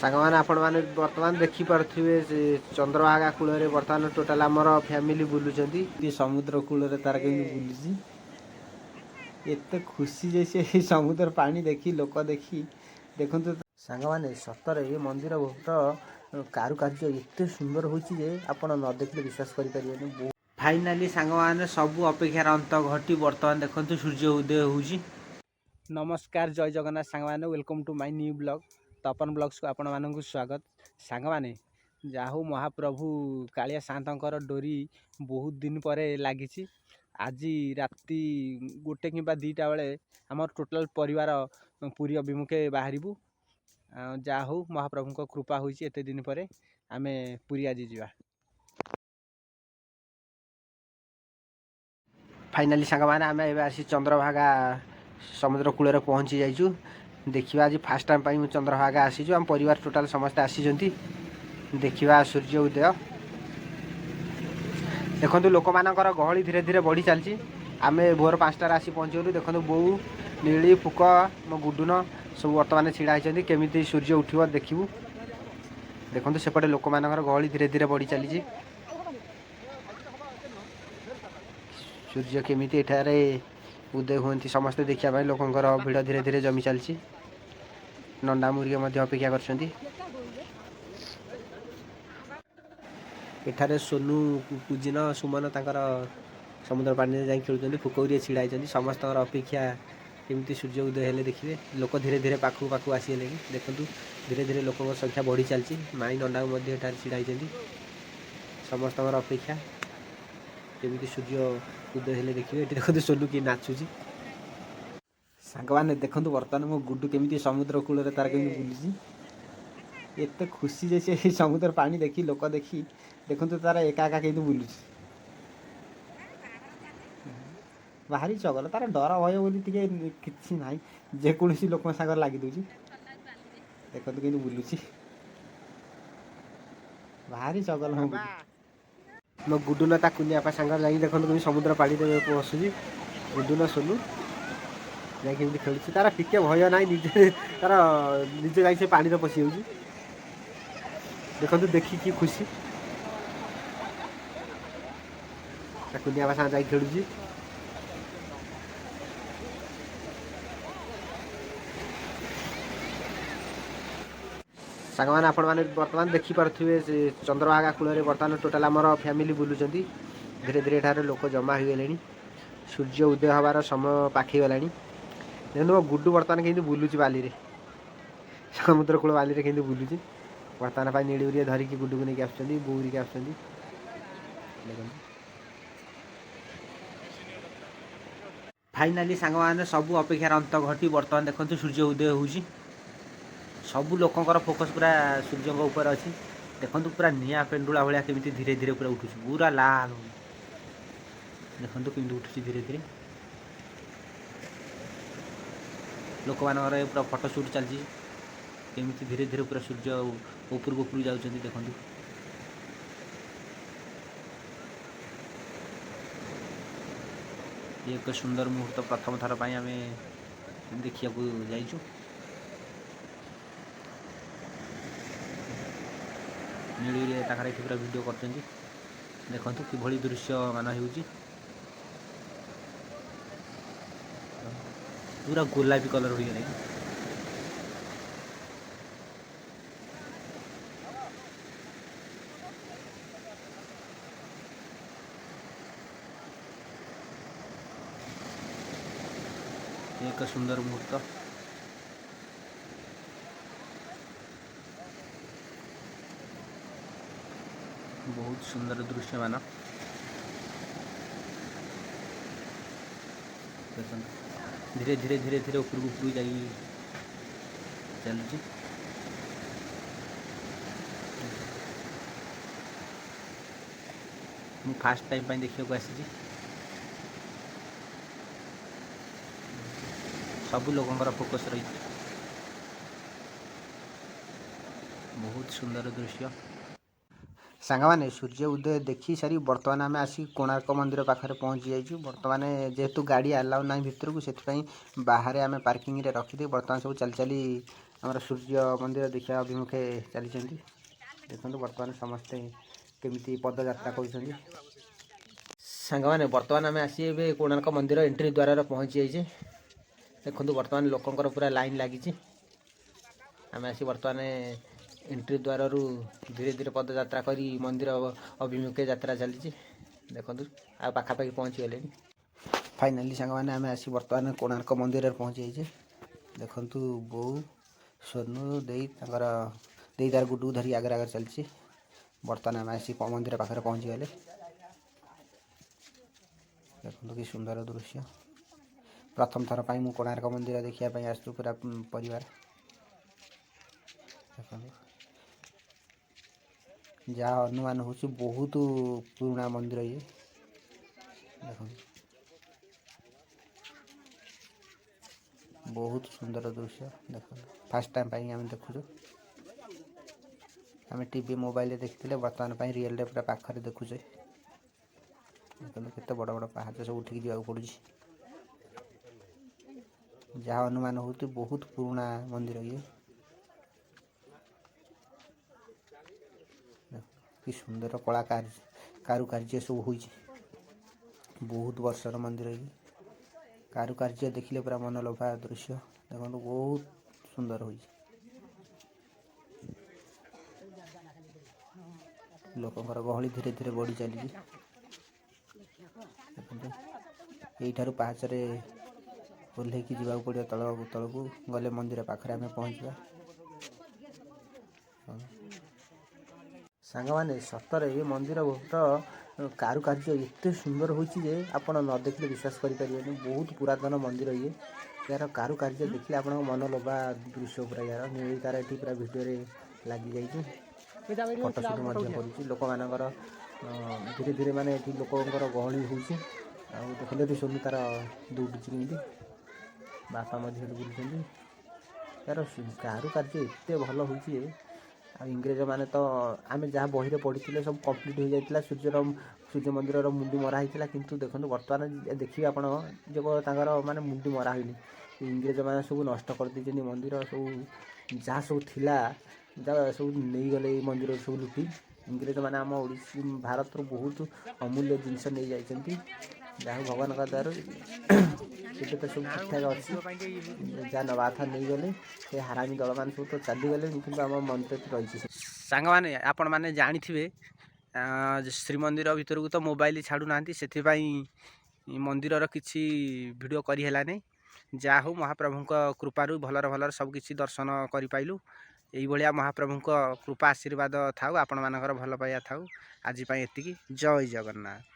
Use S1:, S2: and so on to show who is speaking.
S1: ସାଙ୍ଗମାନେ, ଆପଣମାନେ ବର୍ତ୍ତମାନ ଦେଖିପାରୁଥିବେ ସେ ଚନ୍ଦ୍ରଭାଗା କୂଳରେ ବର୍ତ୍ତମାନ ଟୋଟାଲ ଆମର ଫ୍ୟାମିଲି ବୁଲୁଛନ୍ତି।
S2: ସମୁଦ୍ର କୂଳରେ ତାର କେମିତି ବୁଲୁଛି, ଏତେ ଖୁସି ଯେ ସେ ସମୁଦ୍ର ପାଣି ଦେଖି, ଲୋକ ଦେଖି। ଦେଖନ୍ତୁ
S1: ସାଙ୍ଗମାନେ, ସତରେ ଏ ମନ୍ଦିର ବହୁତ କାରୁକାର୍ଯ୍ୟ ଏତେ ସୁନ୍ଦର ହୋଇଛି ଯେ ଆପଣ ନ ଦେଖିଲେ ବିଶ୍ୱାସ କରିପାରିବେନି।
S2: ଫାଇନାଲି ସାଙ୍ଗମାନେ, ସବୁ ଅପେକ୍ଷାର ଅନ୍ତ ଘଟି ବର୍ତ୍ତମାନ ଦେଖନ୍ତୁ ସୂର୍ଯ୍ୟ ଉଦୟ ହେଉଛି। ନମସ୍କାର, ଜୟ ଜଗନ୍ନାଥ ସାଙ୍ଗମାନେ, welcome to my new blog। Tapan ବ୍ଲଗ୍ସକୁ ଆପଣମାନଙ୍କୁ ସ୍ୱାଗତ। ସାଙ୍ଗମାନେ, ଯାହା ହଉ, ମହାପ୍ରଭୁ କାଳିଆ ସାଆନ୍ତଙ୍କର ଡୋରି ବହୁତ ଦିନ ପରେ ଲାଗିଛି। ଆଜି ରାତି 1 କିମ୍ବା 2ଟା ବେଳେ ଆମର ଟୋଟାଲ୍ ପରିବାର ପୁରୀ ଅଭିମୁଖେ ବାହାରିବୁ। ଆଉ ଯାହା ହଉ, ମହାପ୍ରଭୁଙ୍କ କୃପା ହୋଇଛି, ଏତେ ଦିନ ପରେ ଆମେ ପୁରୀ ଆଜି ଯିବା।
S1: ଫାଇନାଲି ସାଙ୍ଗମାନେ, ଆମେ ଏବେ ଆସି ଚନ୍ଦ୍ରଭାଗା ସମୁଦ୍ର କୂଳରେ ପହଞ୍ଚି ଯାଇଛୁ। ଦେଖିବା, ଆଜି ଫାର୍ଷ୍ଟ ଟାଇମ୍ ପାଇଁ ମୁଁ ଚନ୍ଦ୍ରଭାଗା ଆସିଛୁ। ଆମ ପରିବାର ଟୋଟାଲ ସମସ୍ତେ ଆସିଛନ୍ତି। ଦେଖିବା ସୂର୍ଯ୍ୟ ଉଦୟ। ଦେଖନ୍ତୁ, ଲୋକମାନଙ୍କର ଗହଳି ଧୀରେ ଧୀରେ ବଢ଼ି ଚାଲିଛି। ଆମେ ଭୋର 5ଟାରେ ଆସି ପହଞ୍ଚିଗଲୁ। ଦେଖନ୍ତୁ, ବୋଉ, ନୀଳି, ଫୁକ, ମୋ ଗୁଡୁନ ସବୁ ବର୍ତ୍ତମାନ ଛିଡ଼ା ହେଇଛନ୍ତି। କେମିତି ସୂର୍ଯ୍ୟ ଉଠିବ ଦେଖିବୁ। ଦେଖନ୍ତୁ, ସେପଟେ ଲୋକମାନଙ୍କର ଗହଳି ଧୀରେ ଧୀରେ ବଢ଼ି ଚାଲିଛି। ସୂର୍ଯ୍ୟ କେମିତି ଏଠାରେ ଉଦୟ ହୁଅନ୍ତି ସମସ୍ତେ ଦେଖିବା ପାଇଁ ଲୋକଙ୍କର ଭିଡ଼ ଧୀରେ ଧୀରେ ଜମି ଚାଲିଛି। ନଣ୍ଡା ମୁରିକା ମଧ୍ୟ ଅପେକ୍ଷା କରିଛନ୍ତି। ଏଠାରେ ସୋନୁ, ପୂଜିନ, ସୁମନ ତାଙ୍କର ସମୁଦ୍ର ପାଣିରେ ଯାଇ ଖେଳୁଛନ୍ତି। ଫୁକଉରିଏ ଛିଡ଼ା ହେଇଛନ୍ତି। ସମସ୍ତଙ୍କର ଅପେକ୍ଷା କେମିତି ସୂର୍ଯ୍ୟ ଉଦୟ ହେଲେ ଦେଖିବେ। ଲୋକ ଧୀରେ ଧୀରେ ପାଖକୁ ପାଖକୁ ଆସିଗଲେଣି। ଦେଖନ୍ତୁ, ଧୀରେ ଧୀରେ ଲୋକଙ୍କ ସଂଖ୍ୟା ବଢ଼ି ଚାଲିଛି। ମାଇଁ ନଣ୍ଡାକୁ ମଧ୍ୟ ଏଠାରେ ଛିଡ଼ା ହେଇଛନ୍ତି। ସମସ୍ତଙ୍କର ଅପେକ୍ଷା କେମିତି ସୂର୍ଯ୍ୟ ଉଦୟ ହେଲେ ଦେଖିବେ। ଏଠି ଦେଖନ୍ତୁ, ସୋନୁ କିଏ ନାଚୁଛି।
S2: ସାଙ୍ଗମାନେ, ଦେଖନ୍ତୁ ବର୍ତ୍ତମାନ ମୋ ଗୁଡୁ କେମିତି ସମୁଦ୍ର କୂଳରେ ତାର କେମିତି ବୁଲୁଛି। ଏତେ ଖୁସି ଯେ ସେ ସମୁଦ୍ର ପାଣି ଦେଖି, ଲୋକ ଦେଖି। ଦେଖନ୍ତୁ, ତାର ଏକା ଏକା କେମିତି ବୁଲୁଛି। ଭାରି ଚଗଲା, ତାର ଡର ଭୟ ବୋଲି ଟିକେ କିଛି ନାହିଁ। ଯେକୌଣସି ଲୋକଙ୍କ ସାଙ୍ଗରେ ଲାଗି ଦେଉଛି। ଦେଖନ୍ତୁ କେମିତି ବୁଲୁଛି, ଭାରି ଚଗଲା ମୋ ଗୁଡୁ।
S1: ମୋ ଗୁଡୁନ ତା କୁନି ବାପା ସାଙ୍ଗରେ ଯାଇକି ଦେଖନ୍ତୁ କେମିତି ସମୁଦ୍ର ପାଣିରେ ବସୁଛି। ଗୁଡୁନ, ସୋନୁ ଯାଇକି କେମିତି ଖେଳୁଛି। ତାର ଟିକେ ଭୟ ନାହିଁ, ନିଜେ ତାର ନିଜେ ଯାଇକି ସେ ପାଣିରେ ପଶିଯାଉଛି। ଦେଖନ୍ତୁ, ଦେଖିକି ଖୁସି। ତା କୁନି ବାପା ସାଙ୍ଗରେ ଯାଇକି ଖେଳୁଛି। ସାଙ୍ଗମାନେ, ଆପଣମାନେ ବର୍ତ୍ତମାନ ଦେଖିପାରୁଥିବେ ସେ ଚନ୍ଦ୍ରଭାଗା କୂଳରେ ବର୍ତ୍ତମାନ ଟୋଟାଲ ଆମର ଫ୍ୟାମିଲି ବୁଲୁଛନ୍ତି। ଧୀରେ ଧୀରେ ଏଠାରେ ଲୋକ ଜମା ହୋଇଗଲେଣି। ସୂର୍ଯ୍ୟ ଉଦୟ ହେବାର ସମୟ ପାଖେଇ ଗଲାଣି। ଦେଖନ୍ତୁ, ମୋ ଗୁଡୁ ବର୍ତ୍ତମାନ କେମିତି ବୁଲୁଛି ବାଲିରେ, ସମୁଦ୍ର କୂଳ ବାଲିରେ କେମିତି ବୁଲୁଛି। ବର୍ତ୍ତମାନ ପାଇଁ ନୀଳି ଧରିକି ଗୁଡୁକୁ ନେଇକି ଆସୁଛନ୍ତି, ବୋଉରିକି ଆସୁଛନ୍ତି। ଦେଖନ୍ତୁ।
S2: ଫାଇନାଲି ସାଙ୍ଗମାନେ, ସବୁ ଅପେକ୍ଷାର ଅନ୍ତ ଘଟି ବର୍ତ୍ତମାନ ଦେଖନ୍ତୁ ସୂର୍ଯ୍ୟ ଉଦୟ ହେଉଛି। ସବୁ ଲୋକଙ୍କର ଫୋକସ୍ ପୁରା ସୂର୍ଯ୍ୟଙ୍କ ଉପରେ ଅଛି। ଦେଖନ୍ତୁ, ପୁରା ନିଆଁ ପେଣ୍ଡୁଳା ଭଳିଆ କେମିତି ଧୀରେ ଧୀରେ ପୁରା ଉଠୁଛି, ପୁରା ଲାଲ। ଦେଖନ୍ତୁ କେମିତି ଉଠୁଛି ଧୀରେ ଧୀରେ। ଲୋକମାନଙ୍କର ଏ ପୁରା ଫଟୋ ସୁଟ୍ ଚାଲିଛି। କେମିତି ଧୀରେ ଧୀରେ ପୁରା ସୂର୍ଯ୍ୟ ଉପରକୁ ଉପରକୁ ଯାଉଛନ୍ତି ଦେଖନ୍ତୁ। ଇଏ ଏକ ସୁନ୍ଦର ମୁହୂର୍ତ୍ତ। ପ୍ରଥମ ଥର ପାଇଁ ଆମେ ଦେଖିବାକୁ ଯାଇଛୁ। ନୀଳିରେ ତାଙ୍କର ଏଠି ପୁରା ଭିଡ଼ିଓ କରୁଛନ୍ତି। ଦେଖନ୍ତୁ କିଭଳି ଦୃଶ୍ୟମାନ ହେଉଛି, ପୁରା ଗୋଲାପୀ କଲର୍ ହୋଇଗଲାଣି। ଏକ ସୁନ୍ଦର ମୁହୂର୍ତ୍ତ, ବହୁତ ସୁନ୍ଦର ଦୃଶ୍ୟମାନ। ଦେଖନ୍ତୁ, ଧୀରେ ଧୀରେ ଧୀରେ ଧୀରେ ଉପରକୁ ଉପରକୁ ଯାଇ ଚାଲୁଛି। ମୁଁ ଫାଷ୍ଟ ଟାଇମ୍ ପାଇଁ ଦେଖିବାକୁ ଆସିଛି। ସବୁ ଲୋକଙ୍କର ଫୋକସ୍ ରହିଛି। ବହୁତ ସୁନ୍ଦର ଦୃଶ୍ୟ।
S1: ସାଙ୍ଗମାନେ, ସୂର୍ଯ୍ୟ ଉଦୟ ଦେଖି ସାରି ବର୍ତ୍ତମାନ ଆମେ ଆସିକି କୋଣାର୍କ ମନ୍ଦିର ପାଖରେ ପହଞ୍ଚି ଯାଇଛୁ। ବର୍ତ୍ତମାନ ଯେହେତୁ ଗାଡ଼ି ଆଲାଉ ନାହିଁ ଭିତରକୁ, ସେଥିପାଇଁ ବାହାରେ ଆମେ ପାର୍କିଂରେ ରଖିଦେଇ ବର୍ତ୍ତମାନ ସବୁ ଚାଲି ଚାଲି
S2: ଆମର ସୂର୍ଯ୍ୟ ମନ୍ଦିର ଦେଖିବା ଅଭିମୁଖେ ଚାଲିଛନ୍ତି। ଦେଖନ୍ତୁ ବର୍ତ୍ତମାନ ସମସ୍ତେ କେମିତି ପଦଯାତ୍ରା କରୁଛନ୍ତି। ସାଙ୍ଗମାନେ, ବର୍ତ୍ତମାନ ଆମେ ଆସି ଏବେ କୋଣାର୍କ ମନ୍ଦିର ଏଣ୍ଟ୍ରି ଦ୍ୱାରରେ ପହଞ୍ଚି ଯାଇଛେ। ଦେଖନ୍ତୁ, ବର୍ତ୍ତମାନ ଲୋକଙ୍କର ପୁରା ଲାଇନ୍ ଲାଗିଛି। ଆମେ ଆସି ବର୍ତ୍ତମାନ ଏଣ୍ଟ୍ରି ଦ୍ୱାରରୁ ଧୀରେ ଧୀରେ ପଦଯାତ୍ରା କରି ମନ୍ଦିର ଅଭିମୁଖେ ଯାତ୍ରା ଚାଲିଛି। ଦେଖନ୍ତୁ, ଆଉ ପାଖାପାଖି ପହଞ୍ଚିଗଲେଣି। ଫାଇନାଲି ସାଙ୍ଗମାନେ, ଆମେ ଆସି ବର୍ତ୍ତମାନ କୋଣାର୍କ ମନ୍ଦିରରେ ପହଞ୍ଚି ଯାଇଛେ। ଦେଖନ୍ତୁ, ବୋଉ, ସୋନୁ, ଦେଇ ତାଙ୍କର ଦେଇ ତାର ଗୁଡୁକୁ ଧରିକି ଆଗରେ ଆଗରେ ଚାଲିଛି। ବର୍ତ୍ତମାନ ଆମେ ଆସି ମନ୍ଦିର ପାଖରେ ପହଞ୍ଚିଗଲେ। ଦେଖନ୍ତୁ କି ସୁନ୍ଦର ଦୃଶ୍ୟ। ପ୍ରଥମ ଥର ପାଇଁ ମୁଁ କୋଣାର୍କ ମନ୍ଦିର ଦେଖିବା ପାଇଁ ଆସିଛୁ ପୁରା ପରିବାର। ଦେଖନ୍ତୁ, ଯାହା ଅନୁମାନ ହେଉଛି ବହୁତ ପୁରୁଣା ମନ୍ଦିର ଇଏ। ଦେଖନ୍ତୁ, ବହୁତ ସୁନ୍ଦର ଦୃଶ୍ୟ। ଦେଖନ୍ତୁ, ଫାର୍ଷ୍ଟ ଟାଇମ୍ ପାଇଁ ଆମେ ଦେଖୁଛୁ। ଆମେ ଟିଭି ମୋବାଇଲରେ ଦେଖିଥିଲେ, ବର୍ତ୍ତମାନ ପାଇଁ ରିଏଲରେ ପୁରା ପାଖରେ ଦେଖୁଛେ। ଦେଖନ୍ତୁ, କେତେ ବଡ଼ ବଡ଼ ପାହାଚ ସବୁ ଉଠିକି ଯିବାକୁ ପଡ଼ୁଛି। ଯାହା ଅନୁମାନ ହେଉଛି ବହୁତ ପୁରୁଣା ମନ୍ଦିର ଇଏ। କି ସୁନ୍ଦର କଳାକାର କାରୁକାର୍ଯ୍ୟ ସବୁ ହୋଇଛି। ବହୁତ ବର୍ଷର ମନ୍ଦିର ଇଏ। କାରୁକାର୍ଯ୍ୟ ଦେଖିଲେ ପୁରା ମନଲୋଭା ଦୃଶ୍ୟ। ଦେଖନ୍ତୁ, ବହୁତ ସୁନ୍ଦର ହୋଇଛି। ଲୋକଙ୍କର ଗହଳି ଧୀରେ ଧୀରେ ବଢ଼ି ଚାଲିଛି। ଦେଖନ୍ତୁ, ଏଇଠାରୁ ପାହାଚରେ ଓହ୍ଲେଇକି ଯିବାକୁ ପଡ଼ିବ ତଳକୁ। ତଳକୁ ଗଲେ ମନ୍ଦିର ପାଖରେ ଆମେ ପହଞ୍ଚିବା। ସାଙ୍ଗମାନେ, ସତରେ ଏ ମନ୍ଦିରର କାରୁକାର୍ଯ୍ୟ ଏତେ ସୁନ୍ଦର ହୋଇଛି ଯେ ଆପଣ ନ ଦେଖିଲେ ବିଶ୍ୱାସ କରିପାରିବେନି। ବହୁତ ପୁରାତନ ମନ୍ଦିର ଇଏ। ଏହାର କାରୁକାର୍ଯ୍ୟ ଦେଖିଲେ ଆପଣଙ୍କ ମନଲୋଭା ଦୃଶ୍ୟ ପୁରା। ଏହାର ନେଳି ତାର ଏଠି ପୁରା ଭିଡ଼ିଓରେ ଲାଗିଯାଇଛି। ଫଟୋ ସୁଟ୍ ମଧ୍ୟ କରୁଛି। ଲୋକମାନଙ୍କର ଧୀରେ ଧୀରେ ମାନେ ଏଠି ଲୋକଙ୍କର ଗହଳି ହେଉଛି। ଆଉ ଦେଖନ୍ତୁ, ଏଠି ସୋନୁ ତାର ଦୌଡ଼ୁଛି କେମିତି। ବାପା ମଧ୍ୟ ଏଠି ବୁଲୁଛନ୍ତି। ତାର କାରୁକାର୍ଯ୍ୟ ଏତେ ଭଲ ହୋଇଛି ଯେ ଆଉ ଇଂରେଜମାନେ ତ ଆମେ ଯାହା ବହିରେ ପଢ଼ିଥିଲେ ସବୁ କମ୍ପ୍ଲିଟ୍ ହୋଇଯାଇଥିଲା। ସୂର୍ଯ୍ୟ ମନ୍ଦିରର ମୁଣ୍ଡି ମରା ହେଇଥିଲା। କିନ୍ତୁ ଦେଖନ୍ତୁ, ବର୍ତ୍ତମାନ ଦେଖିବେ ଆପଣ ଯେ ତାଙ୍କର ମାନେ ମୁଣ୍ଡି ମରା ହୋଇନି। ଇଂରେଜମାନେ ସବୁ ନଷ୍ଟ କରିଦେଇଛନ୍ତି ମନ୍ଦିର ସବୁ। ଯାହା ସବୁ ଥିଲା, ଯାହା ସବୁ ନେଇଗଲେ ଏଇ ମନ୍ଦିରରୁ ସବୁ ଲୁଟି। ଇଂରେଜମାନେ ଆମ ଓଡ଼ିଶା ଭାରତରୁ ବହୁତ ଅମୂଲ୍ୟ ଜିନିଷ ନେଇଯାଇଛନ୍ତି। ଯାହା ହଉ, ଭଗବାନଙ୍କ ଦୟାରୁ ଏବେ ତ ସବୁ ଠିକ୍ଠାକ୍ ଅଛି। ଯାହା ନେବା କଥା ନେଇଗଲେ। ସେ ହାରାମି ଦଳମାନେ ସବୁ ତ ଚାଲିଗଲେଣି, କିନ୍ତୁ ଆମ ମନ୍ଦିରଟି ରହିଛି। ସାଙ୍ଗମାନେ, ଆପଣମାନେ ଜାଣିଥିବେ, ଶ୍ରୀମନ୍ଦିର ଭିତରକୁ ତ ମୋବାଇଲ ଛାଡ଼ୁନାହାନ୍ତି। ସେଥିପାଇଁ ମନ୍ଦିରର କିଛି ଭିଡ଼ିଓ କରିହେଲାନି। ଯାହା ହଉ, ମହାପ୍ରଭୁଙ୍କ କୃପାରୁ ଭଲରେ ଭଲରେ ସବୁ କିଛି ଦର୍ଶନ କରିପାଇଲୁ। ଏଇଭଳିଆ ମହାପ୍ରଭୁଙ୍କ କୃପା ଆଶୀର୍ବାଦ ଥାଉ, ଆପଣମାନଙ୍କର ଭଲ ପାଇବା ଥାଉ। ଆଜି ପାଇଁ ଏତିକି। ଜୟ ଜଗନ୍ନାଥ।